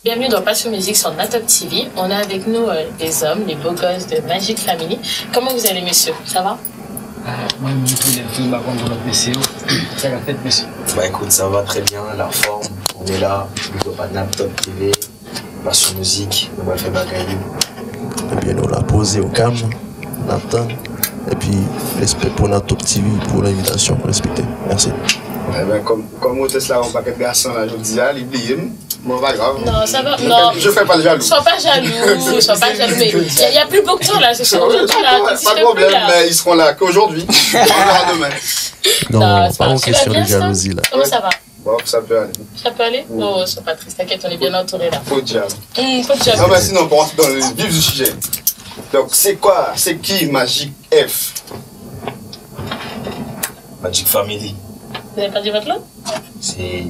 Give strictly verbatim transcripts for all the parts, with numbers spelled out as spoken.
Bienvenue dans Passion Musique sur Natop T V. On a avec nous euh, les hommes, les beaux gosses de Magic Family. Comment vous allez, messieurs? Ça va? Mwen menm tou lè m fin ba konn lòt mesye yo. Sa k ap fèt mesye? Bah écoute, ça va très bien, la forme, on est là, big up à Natop T V, Passion Musique, nou pral fè bagay yo. Ebyen nou la poze yo kalm, n ap tann. Epi respè pou Natop T V pou lenvitasyon, respekte. Mèsi. Ebyen kòm kòm otès la yon pakèt gason la jodi a, li bliye m. Bon, pa grav. Non, ça va. Non. Je fais pas le jaloux. Sois pas jaloux, sois pas jaloux. Mais il y, a- il y a plus beaucoup de temps là, c'est sûr. Aujourd'hui, là, Pas de t'existes plus problème, là. Mais ils seront là qu'aujourd'hui. Pas demain. Non, Non, c'est pa pas yon grave. kesyon Bien de sûr. jalouzi la. Comment ça va? Bon, ça peut aller. Ça peut aller? Oh, sois pas triste, t'inquiète, on est bien entouré là. Faut dire. Hmm, faut dire. Non, mais sinon, pour rentrer dans le vif du sujet. Donc, c'est quoi, c'est qui Magic F? Magic Family, Vous n'avez pas dit votre nom? c'est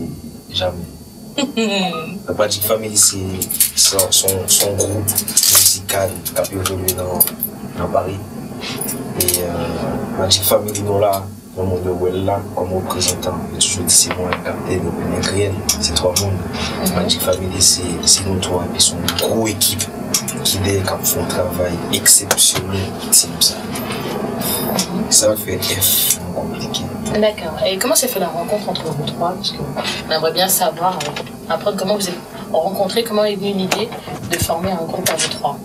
jamais. Donc Magic Family, c'est c'est un, c'est un, c'est un groupe musical qui a évolué dans, dans Paris. Et euh, Magic Family, nous là, dans le monde de Well là, comme représentant, il a toujours dit c'est moi le capitaine, le réel, c'est trois mondes. Magic Family, c'est c'est nous trois, et c'est une grosse équipe qui est qui font un travail exceptionnel, c'est comme ça. Ça va faire F, compliqué. D'accord. Et comment s'est fait la rencontre entre vous trois? Parce que on aimerait bien savoir, euh, apprendre comment vous êtes rencontrés, comment est venue l'idée de former un groupe à vous trois.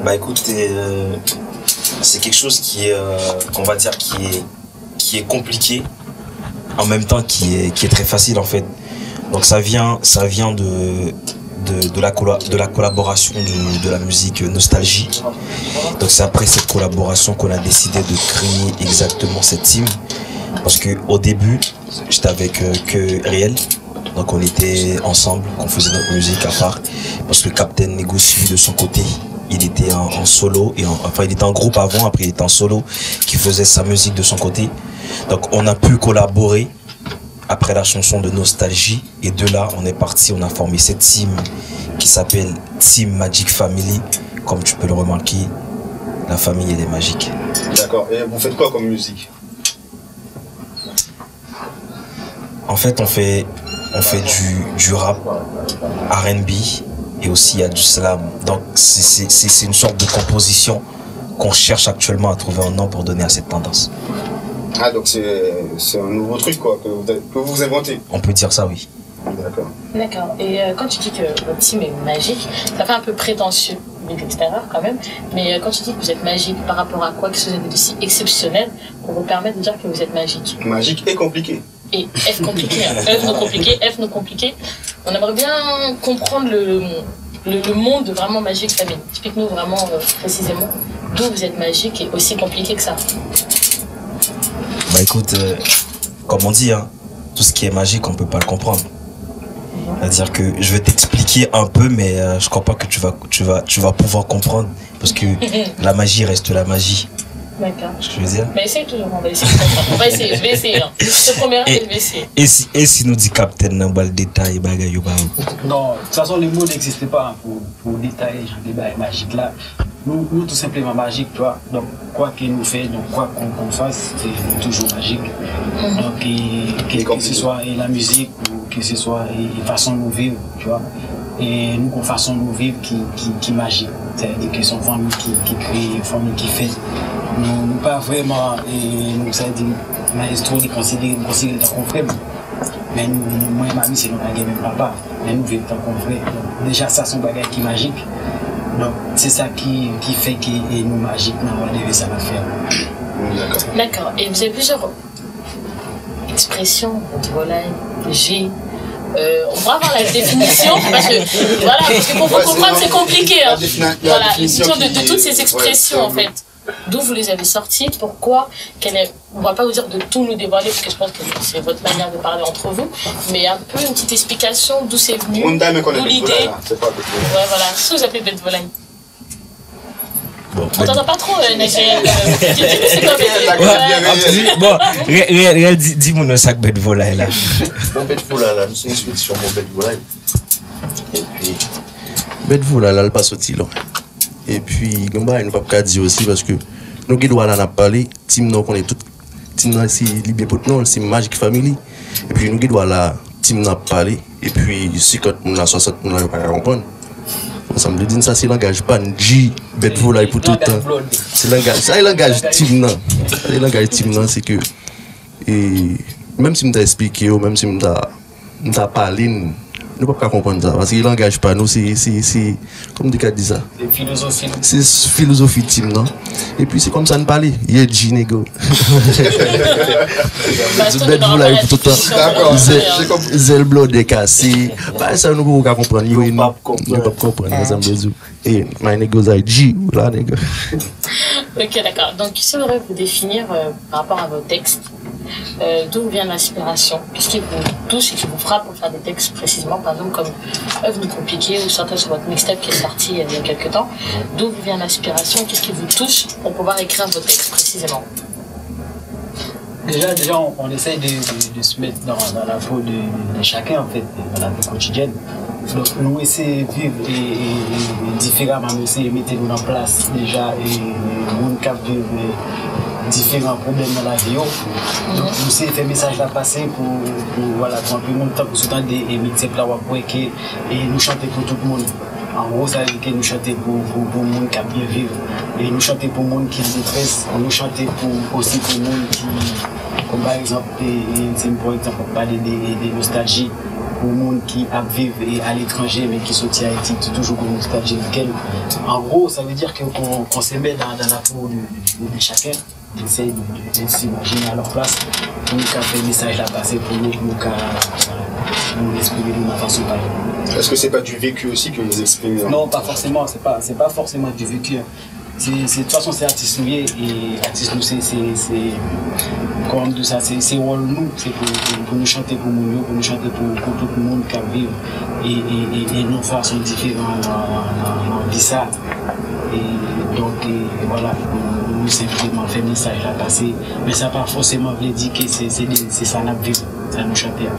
Bah écoute, euh, c'est quelque chose qui est, euh, on va dire, qui est, qui est compliqué, en même temps qui est, qui est très facile en fait. Donc ça vient, ça vient de, de, de la, colla- de la collaboration de, de la musique Nostalgie. Donc c'est après cette collaboration qu'on a décidé de créer exactement cette team. Parce que au début, j'étais avec euh, que Réel. Donc on était ensemble, qu'on faisait notre musique à part. Parce que Captain Ego suivi de son côté, il était en, en solo, et en- enfin il était en groupe avant, après il était en solo, qui faisait sa musique de son côté. Donc on a pu collaborer après la chanson de Nostalgie, et de là on est parti, on a formé cette team qui s'appelle Team Magic Family. Comme tu peux le remarquer, la famille elle est magique. D'accord. Et vous faites quoi comme musique? En fait, on fait, on fait du, du rap, R and B et aussi il y a du slam. Donc, c'est- c'est c'est- c'est une sorte de composition qu'on cherche actuellement à trouver un nom pour donner à cette tendance. Ah, donc c'est c'est un nouveau truc quoi, que vous, que vous inventez. On peut dire ça, oui. D'accord. D'accord. Et euh, quand tu dis que votre team est magique, ça fait un peu prétentieux vu de l'extérieur quand même. Mais euh, quand tu dis que vous êtes magique, par rapport à quoi, qu'est-ce que vous avez de si exceptionnel pour vous permettre de dire que vous êtes magique? Magique et compliqué. Et F compliqué, hein. F nous compliqué, F nous compliqué. On aimerait bien comprendre le, le, le monde vraiment Magic Family. Explique-nous vraiment euh, précisément d'où vous êtes magique et aussi compliqué que ça. Bah écoute, euh, comme on dit, hein, tout ce qui est magique, on peut pas le comprendre. C'est-à-dire que je vais t'expliquer un peu, mais euh, je crois pas que tu vas, tu vas, tu vas pouvoir comprendre. Parce que la magie reste la magie. D'accord. Ce que je veux dire. Mais essaye toujours, on va essayer de comprendre. On va essayer, je vais essayer. Hein. Ce premier, Et- je vais essayer. E si, e si nou di kaptèn nan pral detay bagay yo ba ou? Non, de toute façon, le mot n'existe pas pour, pour détailler jan de bagay majik la. Nou, nou tou senpleman majik, tu vois. Donk, kwa ke nou fè, donk, kwa ke nou fè, se nou toujou majik. Donk, e, ke, ke se swa e la mizik, ou ke se swa e, e fason nou viv, tu vois. E nou gon fason nou viv ki, ki, ki majik. Sètadi ke se yon fanmi ki, ki kreye, yon fanmi ki fèt. Nou, nou pa vrèman, e, nou, sètadi, Maestro, li konsidere, m konsidere l tankou frè m. Men nou, nou, mwen, mami, se nou pa gen menm papa. Men nou viv tankou frè. Donk, deja, sa se yon bagay ki majik. Donk, se sa ki, ki fè ke, e, nou majik nan whatever sa n ap fè. D'accord. Et vous avez plusieurs expressions, bête volaille, G. Euh, on va avoir la définition, parce que, voilà, parce que pour vous comprendre, c'est compliqué. Hein. Voilà, une définition de, de toutes ces expressions, en fait. D'où vous les avez sorties, pourquoi, quelle est, on va pas vous dire de tout nous dévoiler, parce que je pense que c'est votre manière de parler entre vous, mais un peu une petite explication d'où c'est venu, d'où l'idée. Ouais, voilà, si vous appelez bête volaille. Bon, On t'entend pas trop, euh, Nachael. Euh, tu dis que c'est comme Ouais, en plus, bon, Ré- Ré- Ré- di, di moun nan sa k bèt volay la. Bon, bèt volay la, nou se enspeksyon bon bèt volay. Epi, Bèt volay la, l pa soti lwen. Epi, gen bagay nou p ap ka di osi, paske nou gen dwa la n ap pale, tim nan w konnen tout, tim nan se li byen pot non, se Magic Family. Epi nou gen dwa la, tim nan ap pale, epi senkant moun la, swasant moun la, yo pa ka konprann. Sa m vle di n sa se langaj pa n, G, bèt volay pou tout tan. Se langaj, sa e langaj team nan. Sa e langaj team nan, se ke, e, menm si m ta eksplike yo, menm si m ta, m ta pale n, nou p ap ka konprann sa. Paske langaj pa nou, se, se, se, kòman m te ka di sa? Se filozofi nou. Se filozofi team nan. Epi se konsa n pale. Yeah, G, nèg. Bèt volay pou tout tan. Zèl, zèl blòdè kase. Bagay sa yo nou poko ka konprann yo, e nou, nou p ap konprann, sa m vle di w. E, my niggas, I G, ou la, nèg. Ok, d'accord. Donc, si on devait vous définir euh, par rapport à vos textes, euh, d'où vient l'inspiration? Qu'est-ce qui vous touche et qui vous frappe pour faire des textes précisément? Par exemple, comme Œuvre nous compliquée ou certains sur votre mixtape qui est sorti euh, il y a quelques temps. D'où vous vient l'inspiration? Qu'est-ce qui vous touche pour pouvoir écrire vos textes précisément? Déjà, déjà on, on essaye de, de, de se mettre dans, dans la peau de, de, de chacun, en fait, dans la vie quotidienne. Donk, nou eseye viv e, e, e, diferaman, nou eseye mete nou nan plas deja e, e, moun k ap viv e, diferan pwoblèm nan lavi yo. Donk, nou eseye fè mesaj la pase pou, pou, vwala, pou anpil moun, tankou si w tande e, mixtape la, w ap wè ke e, nou chante pou tout moun. An gwo, sa vle di ke nou chante pou, pou, pou moun k ap byen viv. E nou chante pou moun ki an detrès. Nou chante pou, osi pou moun ki, kòm pa egzanp, e, e, si m pran egzanp, m ap pale de, de nostalji. Pou moun ki ap viv e, aletranje, men ki soti Ayiti, ki toujou gen nostalji nan kè l. An gwo, sa vle di ke on, on se met dans, dans la peau de, de, de chacun. Eseye de, de, de s'imaginer à leur place pou nou ka fè mesaj la pase pou nou, pou nou ka nou eksprime nou nan fason pa nou. Est-ce que c'est pas du vécu aussi que vous exprimez? Non, pas forcément, c'est pas, c'est pas forcément du vécu. Se, se, de toute façon, se atis nou ye, e atis nou, se, se, se, kòman m di sa, se, se wòl nou, se pou, pou, pou nou chante pou moun yo, pou nou chante pou, pou tout moun k ap viv, e, e, e, e non fason diferan nan, nan, nan, nan vi sa. E, donk, e, vwala, nou, nou senpleman fè mesaj la pase, men sa pa fòseman vle di ke se, se, de, se sa n ap viv, sa nou chante a.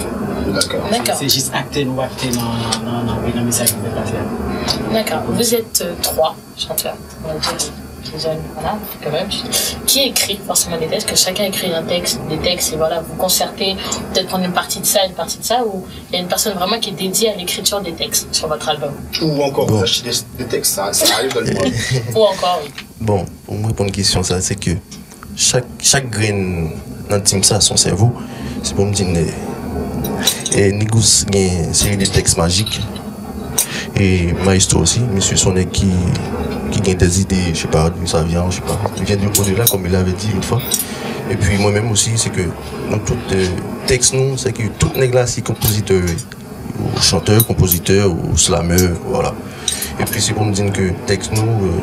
D'accord. Se, se jis akte nou akte nan, nan, nan, nan mesaj nou fè pase a. D'accord. Vous êtes euh, trois chanteurs, on va dire, qui viennent, voilà, quand même, qui écrit forcément des textes, que chacun écrit un texte, des textes, et voilà, vous concertez, peut-être prendre une partie de ça, une partie de ça, ou il y a une personne vraiment qui est dédiée à l'écriture des textes sur votre album? Ou encore, vous achetez des, des textes, ça, ça arrive dans le monde. Ou encore, oui. Bon, pou m reponn kesyon sa, se ke chak, chak grenn nan team sa se yon sèvo. Se pou m di n, e, Nigous gen seri de tèks majik. E Maestro osi, misye se yon nèg ki, ki gen des idées, je sais pas, d'où ça vient, je sais pas. Il vient de au-delà, comme il avait dit une fois. Epi mwen menm osi, se ke nou tout, e, tèks nou, se ke tout nèg la se konpozitè yo ye. Ou chantè, konpozitè, ou slamè, vwala. Epi se pou m di n ke tèks nou, e,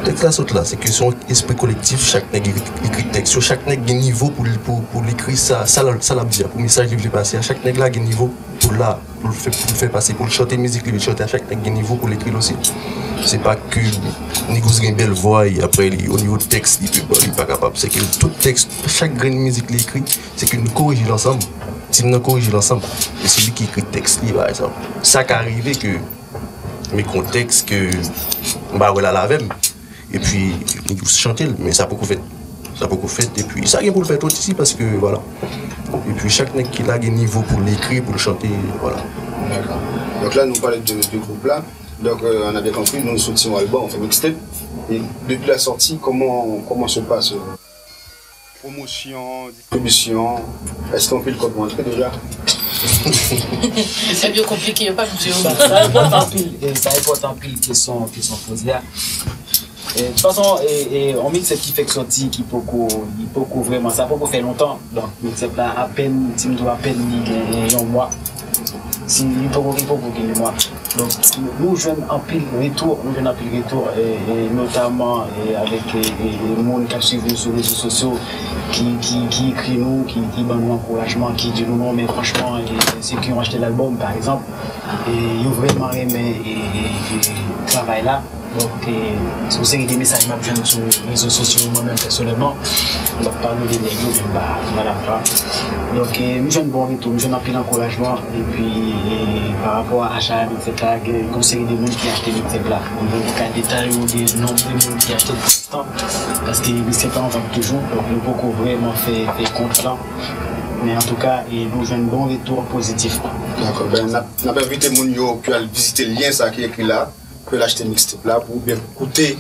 tèks la sot la, se ke se yon espri kolektif, chak nèg ekri, ekri tèks yo, chak nèg gen nivo pou l, pou, pou l ekri sa, sa l, sa l ap di a, pou mesaj li vle pase a, chak nèg la gen nivo pou l la, pou l fè, pou l fè pase, pou l chante mizik li vle chante a, chak nèg gen nivo pou l ekri l osi. Se pa ke Nigous gen bèl vwa, e apre li, o nivo tèks, li pe, li pa kapab. Se ke tout tèks, chak grenn mizik li ekri, se ke nou korije l ansanm. Team nan korije l ansanm. E se li ki ekri tèks li, pa egzanp. Sa ka rive ke m ekri yon tèks ke m pa wè l al avè m. Epi, Nigous chante l, men sa poko fèt. Sa poko fèt, epi sa gen pou l fèt tou isi, paske, vwala. Epi chak nèg ki la gen nivo pou l ekri, pou l chante, vwala. D'accord. Donc là, nous parlons de, de groupe là. Donc, euh, on a bien compris, nous sortons un album, on fait mixtape. Et depuis la sortie, comment, comment se passe euh, promotion, distribution? Est-ce qu'on peut le comprendre déjà? Ebyen konplike, yo pa m di yo. Sa, sa enpòtan anpil, e, sa enpòtan anpil kesyon, kesyon poze a. E, de toute façon, e, e, on mixtape ki fèk sòti, ki poko, li poko vrèman, sa poko fè lontan. Donk, mixtape la apèn, si m di w apèn, li gen yon mwa. Si li poko, li poko gen yon mwa. Donk, nou jwenn anpil retou, nou jwenn anpil retou, e, e, notaman, e, avèk, e, e, e, moun k ap swiv nou sou rezo sosyo, ki, ki, ki ekri nou, ki, ki ban nou ankourajman, ki di nou non, men franchman, e, se ki yon achte lalbòm, pa egzanp, e, yo vrèman renmen, e, e, e, travay la. Donk, e, se yon seri de mesaj m ap jwenn sou rezo sosyo yo, mwen menm pèsonèlman. M p ap pale de nèg yo, men m pa, m pa dakò. Donk, e, m jwenn bon retou, m jwenn anpil ankourajman. Epi, e, pa rapò a acha a, mixtape la, gen yon seri de moun ki achte mixtape la. M pa ka detay ou de nonb de moun ki achte l pou lestan. Paske mixtape la an vant toujou, donk nou poko vrèman fè, fè kont lan. Men antouka, e, nou jwenn bon retou pozitif. Dakò, ben, n ap, n ap envite moun yo pou yo al vizite lyen sa ki ekri la, pou yo al achte mixtape la, pou, oubyen pou koute,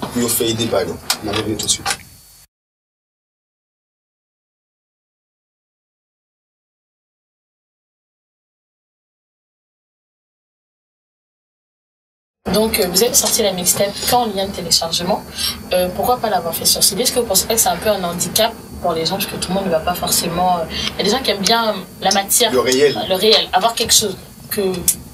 pou yo fè ide pa yo. N ap revini toutswit. Donc, euh, vous avez sorti la mixtape qu'en lien de téléchargement. Euh, pourquoi pas l'avoir fait sur C D? Est-ce que vous pensez pas que c'est un peu un handicap pour les gens, parce que tout le monde ne va pas forcément, euh, il y a des gens qui aiment bien la matière, Le réel. Le réel, avoir quelque chose que,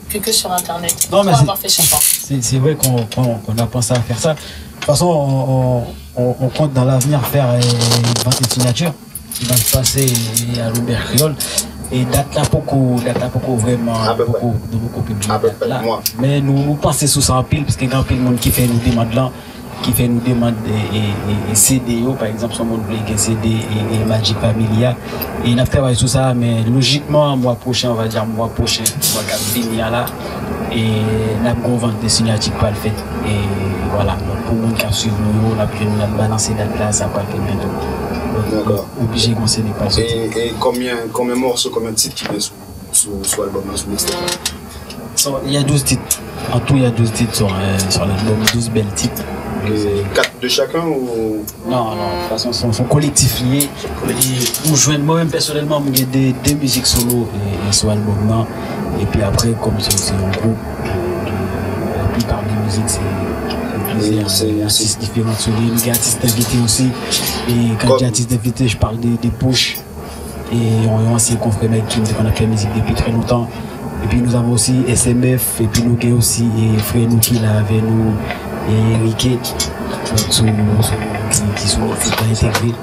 que, que sur Internet. Non, mais Pourquoi c'est- avoir fait ce choix? C'est c'est vrai qu'on qu'on- qu'on a pensé à faire ça. De toute façon, on, on- on- on compte dans l'avenir faire euh, une vente de signature qui va se passer à l'Aubert Créole. E dat la poko, dat la poko vrèman À peu près. poko, nou poko pibliye À peu dat près, la. moi. Men nou, nou panse sou sa anpil, paske gen anpil moun ki fè nou demann lan, ki fè nou demann e, e, e, e C D yo, pa egzanp, si yon moun vle gen C D e, e Magic Family a. E n ap travay sou sa, men lojikman, mwa pwochen, on va dire mwa pwochen, mwa k ap vini a la, e n ap gon vant de sinyati k pral fèt. E vwala, donk pou moun k ap swiv nou yo, n ap jwenn, n ap balanse dat la, sa pral fèt byento. Donk, Dakò. Oblije gon C D k pral soti. E, e konbyen, konbyen mòso, konbyen tit ki gen sou, sou, sou album nan, sou mixtape la? So, il y a douze titres. En tout, il y a douze titres sur, euh, sur l'album, douze bèl tit. E kat de chacun ou? Non, non, de toute façon, se yon kolektif li ye. E ou jwenn, mwen menm pèsonèlman, mwen gen de, de mizik solo e, e sou album nan. Epi apre, kòm se se yon gwoup, e, e, la plupart de mizik se se plizyè Se- atis diferan sou li. Nou gen atis envite osi. E kan Kòm- gen atis envite, je parle de, de Push. E yon, yon ansyen konfrè mwen ki te konn ap fè mizik depi trè lontan. Epi nou avon osi S M F, epi nou gen osi e frè nou ki la avè nou, e Enrique, sou, sou, ki, ki sou ki pa entegre.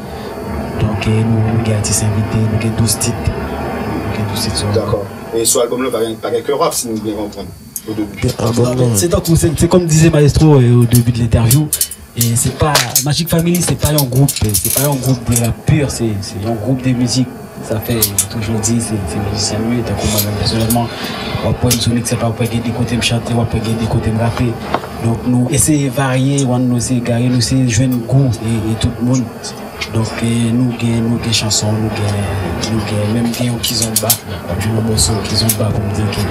Donk e nou, nou gen atis envite, nou gen douz tit. Nou gen douz tit sou Dakò. E sou album la, pa gen, pa gen ke rap, si nou byen konprann, o debi. Album nan. Se tankou, se se kòm dizè Maestro e, au début de l'interview. E se pa, Magic Family se pa yon gwoup, se pa yon gwoup de rap pur, se se yon gwoup de mizik. Sa fè, m toujou di, se se mizisyen m ye, tankou mwen menm pèsonèlman. W ap wè m sou mixtape la, w ap wè gen de kote m chante, w ap wè gen de kote m rape. Donk nou eseye varye, one nou eseye gare, nou eseye jwenn gou e, e tout moun. Donk e, nou gen, nou gen chanson, nou gen, nou gen, menm gen yon kizomba. W ap jwenn yon mòso kizomba pou m di ke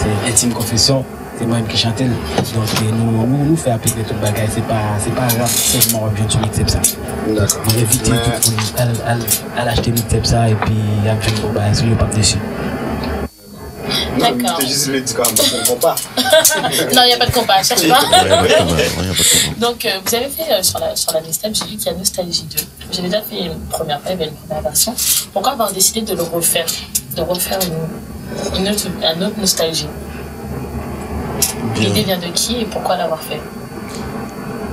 se Intime Confession. Se mwen menm ki chante l. Donk e, nou, nou, nou fè apeprè tout bagay. Se pa, se pa rap sèlman w ap jwenn sou mixtape sa. Dakò. Mwen envite Men- tout moun al, al, al achte mixtape sa epi y ap jwenn bon bagay sou li, yo p ap desi. D'accord. Te jis vle di kanmenm, se yon konpa. Non, il n'y a pas de compas, cherche pas. Ouais, ouais, ouais, ouais, ouais. Donc, euh, vous avez fait euh, sur, la, sur la mixtape, j'ai vu qu'il y a Nostalgie deux. J'ai déjà fait une première, il y avait une première version. Pourquoi avoir décidé de le refaire, de refaire une, une autre, une autre Nostalgie? L'idée vient de qui et pourquoi l'avoir fait?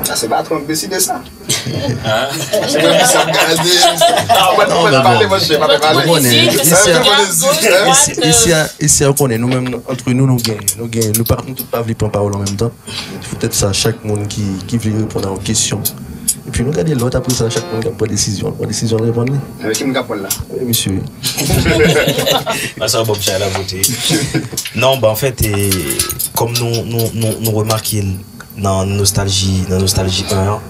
Ah, se patron ki deside sa. Se mwen ki sa gade. Ah, mwen, mwen pale, mwen, je pa pale. Ou konnen, Ici, isi a, c'est bien, gauche, droite, isi, isi a, isi a, ou konnen, nou menm, antre nou, nou gen, nou gen, nou pa, nou tout pa vle pran pawòl an menm tan. Se poutèt sa, chak moun ki, ki vle reponn a yon kesyon. Epi nou gade lòt, apre sa, chak moun k ap pran desizyon, pran desizyon l reponn li. Avèk ki moun k ap pran la? Wi, misye. Pase yon bon chay la pote. Non, ben, anfèt, e, kòm nou, nou, nou, nou remake l nan Nostalgie, nan Nostalgie un an,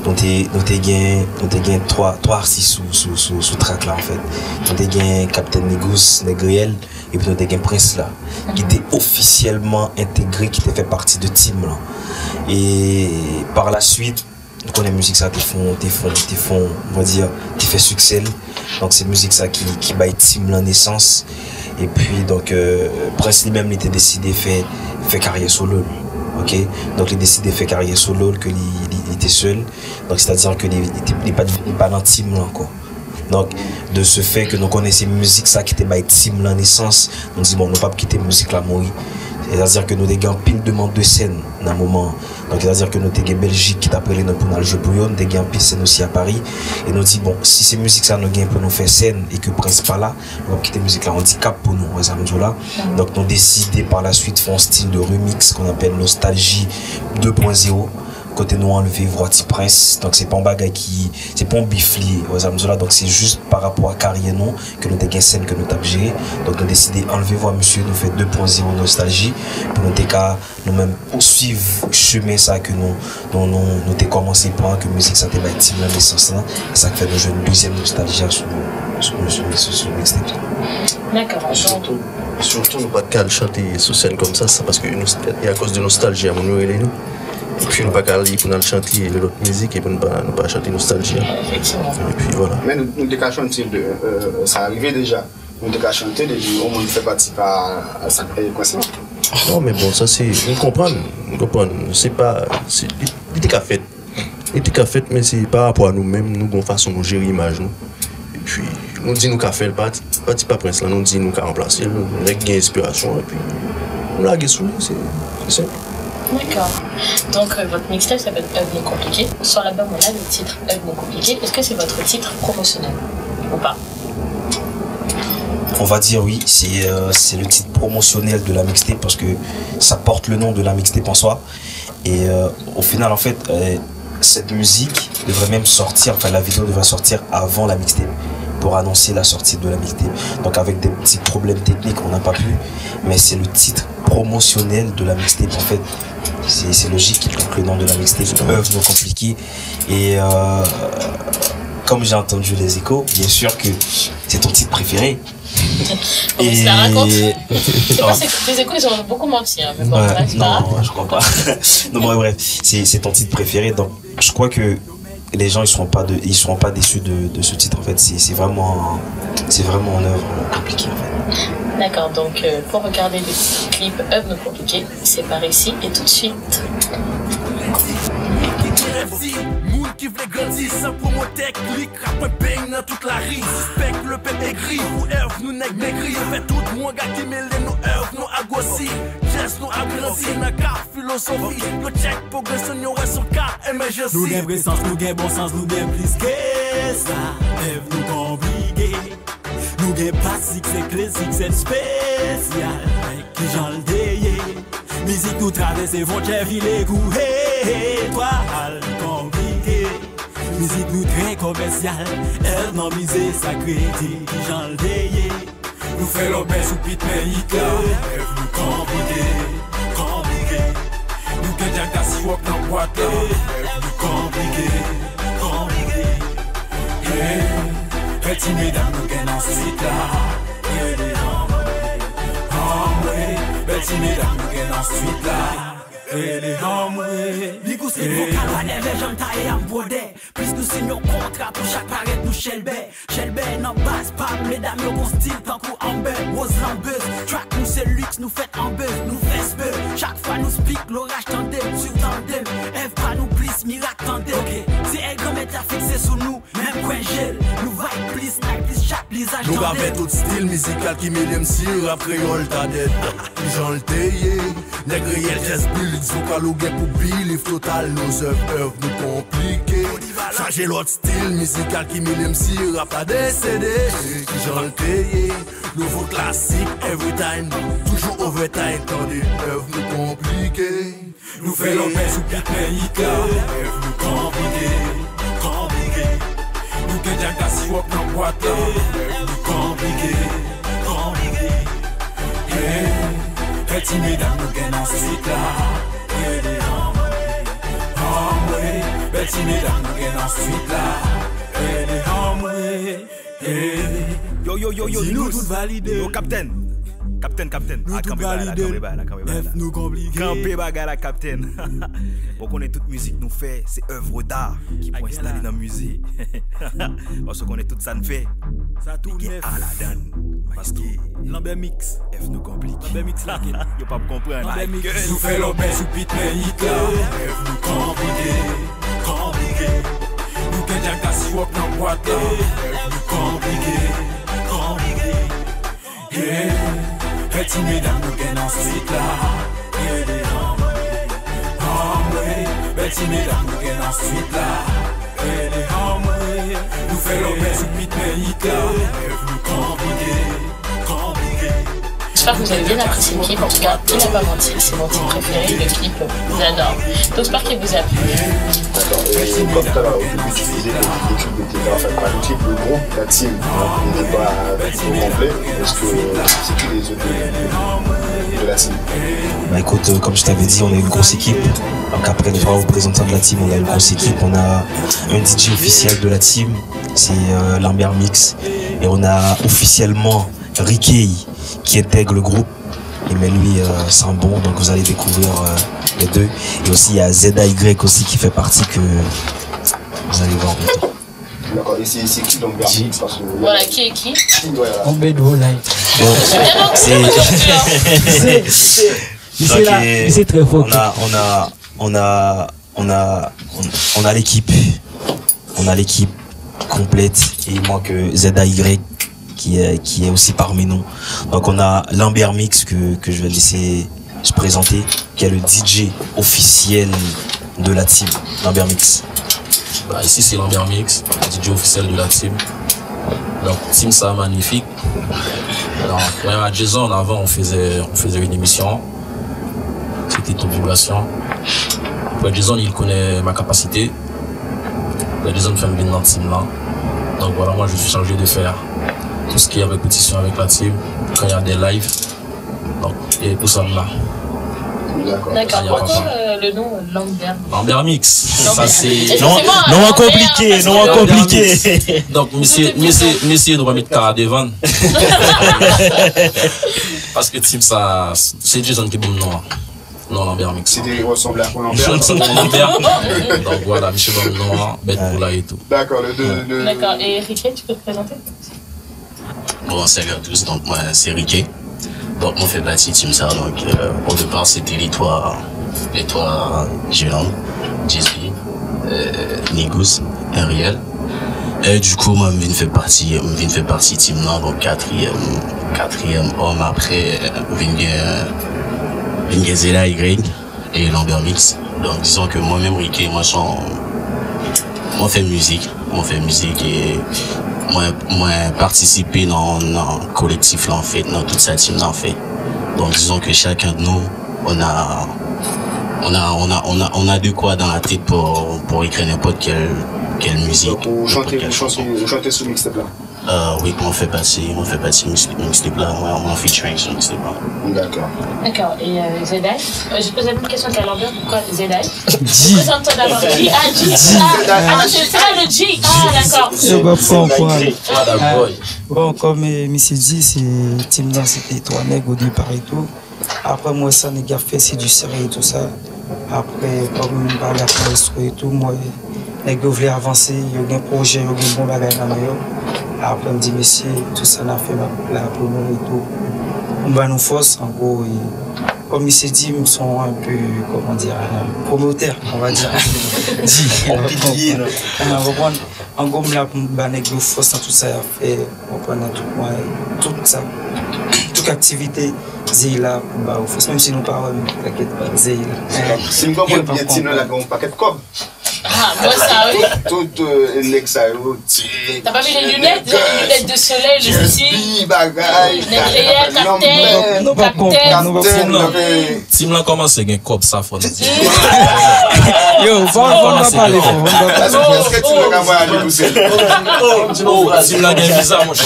nou te, nou te gen, nou te gen twa, twa atis sou, sou, sou, sou track la, anfèt. Nou te gen Captain Negous, Nèg Reyèl, epi nou te gen Prince la, ki te ofisyèlman entegre, ki te fè pati de team lan. E par la suite, nou konnen mizik sa te fon, te fon, te fon, on va dire, te fè siksè l. Donk se mizik sa ki, ki bay team lan nesans. Epi donk, euh, Prince li menm, li te deside fè, fè karyè solo l. Ok? Donk li deside fè karyè solo l, ke li, li, li te sèl. Donk sètadi ke li, li, te- li pa, li pa nan team lan ankò. Donk, de ce fait ke nou konnen se mizik sa ki te bay team lan nesans, nou di, bon, nou p ap kite mizik la mouri. Sètadi ke nou te gen anpil demann de sèn nan moman an. Donk, sètadi ke nou te gen Bèljik ki t ap rele nou pou n al jwe pou yo, nou te gen anpil sèn osi a Pari. E nou di, bon, si se mizik sa nou gen pou nou fè sèn e ke Prince pa la, nou p ap kite mizik la andikap pou nou, wè sa m di w la. Donk, nou deside par la suite fè yon stil de remix qu'on appelle Nostalgie deux point zéro. Kote nou anlve vwa Ti Prens. Donk se pa yon bagay ki, se pa yon bif li ye, wè sa m di w la. Donk se jis pa rapò a karyè nou ke nou te gen sèn ke nou t ap jere. Donk nou deside anlve vwa misye, nou fè deux point zéro Nostalgie pou nou te ka nou menm pouswiv chemen sa ke nou, nou, nou, nou te kòmanse pran, ke mizik sa te bay team lan nesans lan. E sa k fè nou jwenn dezyèm Nostalgie a sou, sou, sou, sou, sou mixtape sa. D'accord. Donc, Sitou nou pa t ka al chante sou sèn kòmsa, se paske nos- e akoz de nostalji a moun yo rele nou. Epi nou pa ka ale pou n al chante lòt mizik epi nou pa, nou pa chante nostalji a. Epi vwala. Men nou, nou te ka chante de, euh, sa rive deja. Nou te ka chante depi yon moun fè pati pa sa k peye kwès lan. Non, men bon, sa se, nou konprann, nou konprann. Se pa, se, li, li te ka fèt. Li te ka fèt, men se pa rapò a nou menm, nou gon fason nou jere imaj nou. Epi, nou di nou ka fè l, pati, pati pa prens lan, nou di nou ka ranplase l, nèg gen enspirasyon, epi nou lage sou li, se, se senp. D'accord. Donc, euh, votre mixtape s'appelle Œuvre nous compliquée. Sur l'album, on a le titre Œuvre nous compliquée. Est-ce que c'est votre titre promotionnel ou pas? On va dire oui, c'est euh, c'est le titre promotionnel de la mixtape parce que ça porte le nom de la mixtape en soi. Et euh, au final, en fait, euh, cette musique devrait même sortir, enfin la vidéo devrait sortir avant la mixtape pour annoncer la sortie de la mixtape. Donc avec des petits problèmes techniques, on n'a pas pu, mais c'est le titre promotionnel de la mixtape en fait. C'est c'est logique, donc le nom de la mixtape, Œuvre nous compliquée. Et euh, comme j'ai entendu les échos, bien sûr que c'est ton titre préféré. Bon, ça raconte. C'est parce que les échos, ils ont beaucoup menti, hein, mais bon, Ouais, bref, non, ça. Je crois pas. Non, bon, bref, c'est c'est ton titre préféré, donc je crois que les gens ils seront pas de, ils seront pas déçus de, de ce titre en fait. C'est c'est vraiment c'est vraiment une œuvre compliquée en fait. D'accord, donc euh, pour regarder le clip Œuvre nous compliquée, c'est par ici et tout de suite. Moun ki vle grandi san pwomotè, klik rap mwen peng nan tout lari. Sispèk le pèp egri, pou èv nou nèg megri. Yo fè tout wanga ki mele nou, èv nou ap gwosi. Jès nou ap grandi nan ka filozofi. Yo tchèk pwogresyon, yo wè son ka emèjansi. Nou gen presans, nou gen bon sans, nou gen plis ke sa. Èv nou konplike. Nou gen pa siksè kle, siksè spesyal. Kijan l te ye? Mizik nou travèse fwontyè, vile kou etwal konplike. Mizik nou trè komèsyal, èv nan mize sa k rete. Kijan l te ye? Nou fè lòbè sou pit men it la. Èv nou konplike, konplike. Nou gen djaka siwòp nan bwat la. Èv nou konplike, konplike. Hey, bèl ti medam nou gen nan swit la. Rele anmwe, anmwe. Bèl ti medam nou gen nan swit la. Rele anmwe. Li kou se vokal, whatever jan l ta ye, ap bwodè. Plis nou siyen yon kontra pou chak parèt nou chèlbè. Chèlbè nan baz pa m, medam yo gon stil tankou Amber Rose lanbez. Track nou se liks, nou fèt an bez, nou fè spè. Chak fwa nou spik, loraj tande m, si w tande m. Èv pa nou plis, mirak tande. Ok, se èl granmèt la fikse sou nou, menm kwen je l. Nou vibe plis, night plis, chak lizaj tande. Nou ka fè tout stil mizikal ki mele m si rap kreyòl ta dèd. Kijan l te ye? Nèg reyèl, jès, lyrics, vokal ou gen pou believe total. Nou zèv, èv nou konplike. Chaje lòt stil mizikal ki mele m si rap la desede. Kijan l te ye? Nouvo klasik every time. Toujou overtime, tande, èv nou konplike. Nou fè lòbè sou pit men it la. Èv nou konplike, konplike. Nou gen djaka siwòp nan bwat la. Èv nou konplike, konplike. Hey, bèl ti medam nou gen nan swit la. Rele anmwe, anmwe. Bèl ti medam nou gen nan swit la. Rele anmwe. Hey. Yo, yo, yo, yo, Si nou Nous. Tout valide. Yo, Kaptèn. Kaptèn, Kaptèn. Nou Ah, tout kanpe bagay la, valide. kanpe bagay la, kanpe bagay la. Èv nou konplike. Kanpe bagay la, Kaptèn. Bon, konnen tout mizik nou fè, se œuvre d'art ki pou enstale nan mize. Paske konnen tout sa n fè, Sa tou gen nèf. A ladan. Paske Lambert Mix. Èv nou konplike. Lambert Mix la ke. Yo p ap konprann. Lambert Mix. Nou fè lòbè sou pit men it la. Èv nou konplike, konplike. Nou gen djaka siwòp nan bwat la. Èv nou konplike, konplike. Hey, bèl ti medam nou gen nan swit la. Rele anmwe, anmwe. Bèl ti medam nou gen nan swit la. Rele anmwe. Nou fè lòbè sou pit men it la. Èv nou konplike, konplike. J'espère que vous avez bien apprécié le clip. En tout cas, il n'a pas menti, c'est mon titre préféré. Le clip, j'adore. Donc, j'espère qu'il vous a plu. D'accord. Et comme tout à l'heure, vous utilisez des, des clips de théâtre, enfin, pas le clip, le groupe, la team, hein, n'est pas au complet. Est-ce que c'est qui les autres de, de la team? Bah écoute, euh, comme je t'avais dit, on est une grosse équipe. Donc après les trois représentants de la team, on a une grosse équipe. On a un D J officiel de la team, c'est euh, Lambert Mix. Et on a officiellement Ricky qui intègre le groupe. Et mais lui euh, sent bon, donc vous allez découvrir euh, les deux. Et aussi il y a Z A Y aussi qui fait partie que vous allez voir bientôt. D'accord, et c'est c'est qui donc Bertrix? Parce que il y a- Voilà, qui est qui? Qui, ouais, voilà. On bed roll night. Bon, c'est C'est c'est- c'est là, euh, c'est très fort. on a on a on a on a on, on a l'équipe, on a l'équipe complète et il manque euh, Z A Y qui est qui est aussi parmi nous. Donc on a Lambert Mix que que je vais laisser se présenter, qui est le D J officiel de la team. Lambert Mix. Bah, ici c'est Lambert Mix, D J officiel de la team. Donc, team ça magnifique. Alors, ouais, à Jason, avant, on faisait, on faisait une émission. C'était Top Vibration. Après, Jason, il connaît ma capacité. Après, Jason fait une dans team là. Donc voilà, moi je suis chargé de faire tout ce qui est répétition avec la team. Quand il y a des lives, donc, et tout ça là. D'accord. Pourquoi euh, le nom Lambert? Lambert Mix. Ça c'est. Non, non, compliqué, non, compliqué. Donc, monsieur, monsieur, monsieur, nous va mettre carré devant. Parce que team ça, c'est Jason qui bon non. Non, Lambert Mix. C'était ressemble à Colambert. Jason Lambert. Donc voilà, monsieur bon non, bête pour là et tout. D'accord, le deux. Le... D'accord. Et Ricky, tu peux te présenter? Bon, salut à tous, donc moi c'est Ricky. Donc moi fais partie de Team Star, donc euh, au départ c'était les trois, les trois jeunes hommes, J S P, euh, Nigous, Ariel. Et du coup, moi je viens faire partie, je viens faire partie de Team Nord, donc quatrième, quatrième homme après, euh, vin gen, vin gen Zela Y. E Lambert Mix. Donk, dizon ke mwen menm, Ricky, mwen se yon, mwen fè mizik, mwen fè mizik e mwen, mwen patisipe nan, nan kolektif la, anfèt, nan tout sa team nan fè. Donk, dizon ke chacun de nous, on a, on a, on a, on a, on a de quoi dans la tête pour, pour écrire n'importe quelle, quelle musique. Donk, ou chante, ou chante, ou chante sou mixtape la? Euh, oui, mwen fè pati, mwen fè pati mix, mixtape la, mwen, mwen featuring sou mixtape la. D'accord. D'accord. Et euh, Zedai, euh, je pose une question à Lambert, pourquoi Zedai? Présente-toi d'abord. J A, J A. Ah, c'est ça le J. Ah, d'accord. Yo pa konprann. Wada boy. Bon, kòm eh, misye di, se team nan se te twa nèg o depa e tou. Apre m wè sa nèg y ap fè, se du sérieux tou sa. Apre, kòm m pale ak maestro e tou, m wè nèg yo vle avanse, yo gen pwojè, yo gen bon bagay nan men yo. Apre m di, mesye, tout sa n ap fè, m ap la pou nou e tou. M ba nou fòs, an gwo, e kòm misye di, m se yon un peu, comment dire, un promoteur, on va dire. Di, On pilier, non? Ou konprann? An gwo, m la pou m ba nèg yo fòs nan tout sa y ap fè, w konprann, nan tout mwayen, tout sa. Tout aktivite, Zey la pou ba yo fòs. Menm si nou pa wè m, tankèt pa, Zey la. Si m konprann byen, team nan lage yon pakèt kòb. Ah, mwen sa wi. Tout euh, nèg sa yo, T. T'as pas vu les lunettes, les lunettes de soleil, le style. J S B, bagay. Nèg reyèl, kaptèn, Nou pa konprann, nou pa kaptèn. konprann. Team lan kòmanse gen kòb, sa fò n di. Yo, fò, fò n pa pale fò, fò n pa pale fò. Èske team nan ka vwayaje pou sèl? Oh, team lan gen viza, monchè.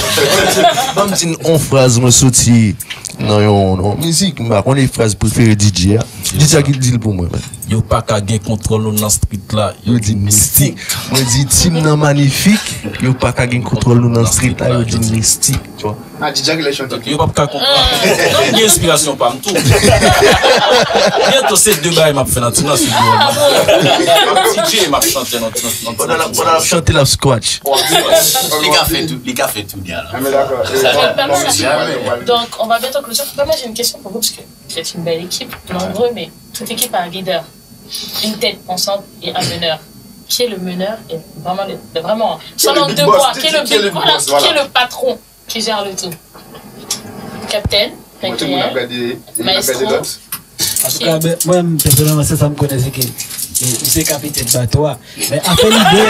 Ban m di n on fraz mwen soti nan yon, yon mizik, m pa konnen fraz prefere D J a. D J a ki di l pou mwen, man. Yo pa ka gen kontwòl nou nan street la. Yo di mistik. Mwen di team nan manifik. Yo pa ka gen kontwòl nou nan street la. Yo di mistik. Tu vois? Ah, D J a ki lè chante. Yo p ap ka konprann. Non, gen enspirasyon pa m tou. Byento se de bagay m ap fè nan team nan, se de bagay. M ap D J, m ap chante nan nan- nan- Pandan l ap pandan l ap chante, l ap scratch. Li ka fè tou, li ka fè tou, gars. Ah, mais d'accord. D'accord, merci. Donc, on va bientôt clôturer. Moi, j'ai une question pour vous, parce que vous êtes une belle équipe, nombreux, mais toute équipe a un leader, une tête pensante et un meneur. Qui est le meneur et vraiment, le, le- vraiment, sans langue de bois, qui est le big, voilà, qui est le patron qui gère le tout? Captain, Mwen te moun ap gade, moun ap gade maestro. Dot. Antouka, mwen pèsonèlman, se sa m konnen, se ke eh, m se kapitèn bato a. Men afè lidè.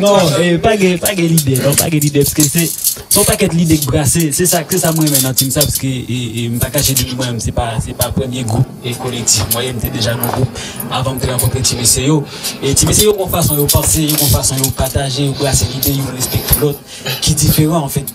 Non, eh, pa gen, pa gen lidè, non, pa gen lidè, paske se se yon pakèt lidè k brase, se sa, se sa mwen renmen nan team sa, paske eh, eh, m pa kache di nou, mwen, se pa, se pa premye gwoup e kolektif mwen ye, m te deja nan gwoup avan m te rankontre ti mesye yo. E ti mesye yo gon fason yo panse, yo gon fason yo pataje, yo brase lide, yo respekte lòt, ki diferan, anfèt.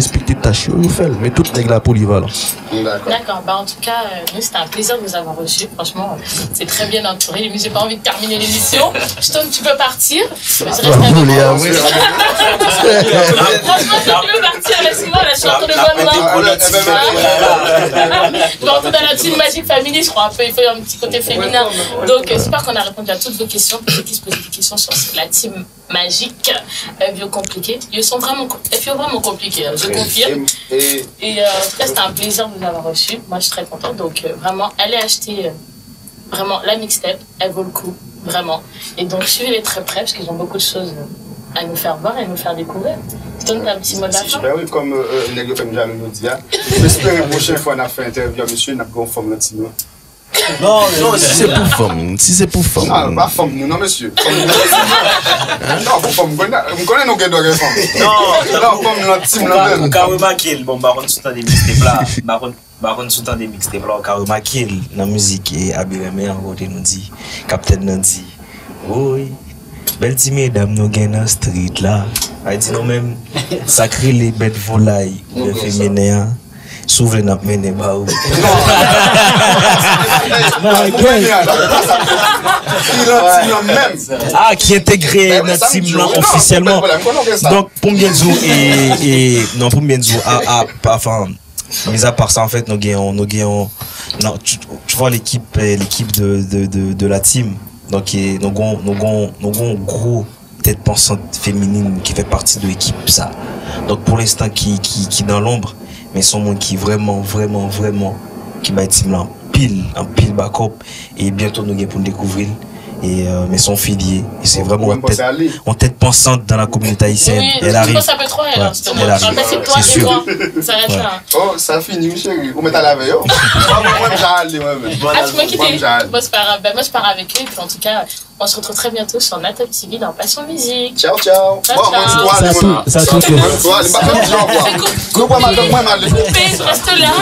respekte tach yo, yo fè l. Men tout nèg la polivalan. D'accord. D'accord. Bah, en tout cas, euh, nous, c'était un plaisir de vous avoir reçu. Franchement, euh, c'est très bien entouré. Mais j'ai pas envie de terminer l'émission. Stone, tu peux partir. Je reste avec Voulez toi. Ah oui. Franchement, si tu veux partir, laisse-moi. Là, je suis en train de bonne main. Je vais rentrer dans la team Magic Family, je crois un peu. Il faut un petit côté féminin. Donc, euh, j'espère qu'on a répondu à toutes vos questions. Pour ceux qui se posent des questions sur la team Magic, euh, yo konplike. Ils sont vraiment, com- ils sont vraiment compliqués, hein, je confirme. Et, et Et euh, en tout cas, c'était un plaisir de vous avoir reçu. Moi, je suis très contente. Donc, euh, vraiment, allez acheter euh, vraiment la mixtape. Elle vaut le coup, vraiment. Et donc, suivez-les très près parce qu'ils ont beaucoup de choses euh, à nous faire voir et nous faire découvrir. Stone, t'as un petit mot de la fin? Ben oui, kòm euh, euh, nèg yo fè m jalou jodi a. M espere pwochen fwa n ap fè entèvyou a mesye, n ap gen yon fanm nan team nan. Non, non, si se pou fanm, si se pou fanm. Ah, pa fanm nou, non, mesye. Fanm nou. Non, pou fanm, m konnen, m konnen nou gen dwa gen fanm. Non, fanm nan team nan menm. Ou ka remake l, bon, m pa konn si w tande mixtape la, m pa konn, m pa konn si w tande mixtape la, ou ka remake l nan mizik e Abi renmen an kote nou di, kaptèn nan di, woy, bèl ti medam nou gen nan street la. Ay di nou menm, sa k rele bèt volay, oubyen feminen an, si w vle n ap mennen ba ou. Ou konnen a, sa, sa, li nan team nan menm. Ah, ki entegre nan team lan ofisyèlman. Donk, pou m byen di w, e, e, non, pou m byen di w, a, a, pa, enfin, mis à part ça, en fait, nou gen yon, nou gen yon, non, tu, tu vois l'équipe, eh, l'équipe de, de, de, de la team. Donk, e, nou gon, nou gon, nou gon gwo tèt pansant feminin ki fè pati de ekip sa. Donk, pou lenstan, ki, ki, ki dans l'ombre, men se yon moun ki vrèman, vrèman, vrèman, ki bay team lan anpil, anpil backup. E byento nou gen pou n dekouvri l. E, euh, men se yon fi li ye. E se vrèman yon tèt, yon tèt pansant dans la communauté haïtienne. Oui, Elle tu arrive. Penses un peu trop, elle, Ouais, hein, justement. elle arrive. Après, c'est toi, C'est c'est sûr. toi. Ça va être là. Oh, sa fini, wi, cheri. Ou mèt ale avè yo. Mwen, mwen, m ja ale, mwen menm. Ah, tu m'as quitté. Mwen, m ja ale. Moi, c'est pas grave. Ben, moi, je pars avec lui. Puis en tout cas, on se retrouve très bientôt sur Natop T V dans Passion Musique. Ciao, ciao. Ciao, Bon, mwen, ciao. m ale, mwen. Sa tou, sa tou. Mwen, m ale. M pa fè m di au revoir. C'est coupé. Nou pran madanm mwen, m ale. Coupé, reste là.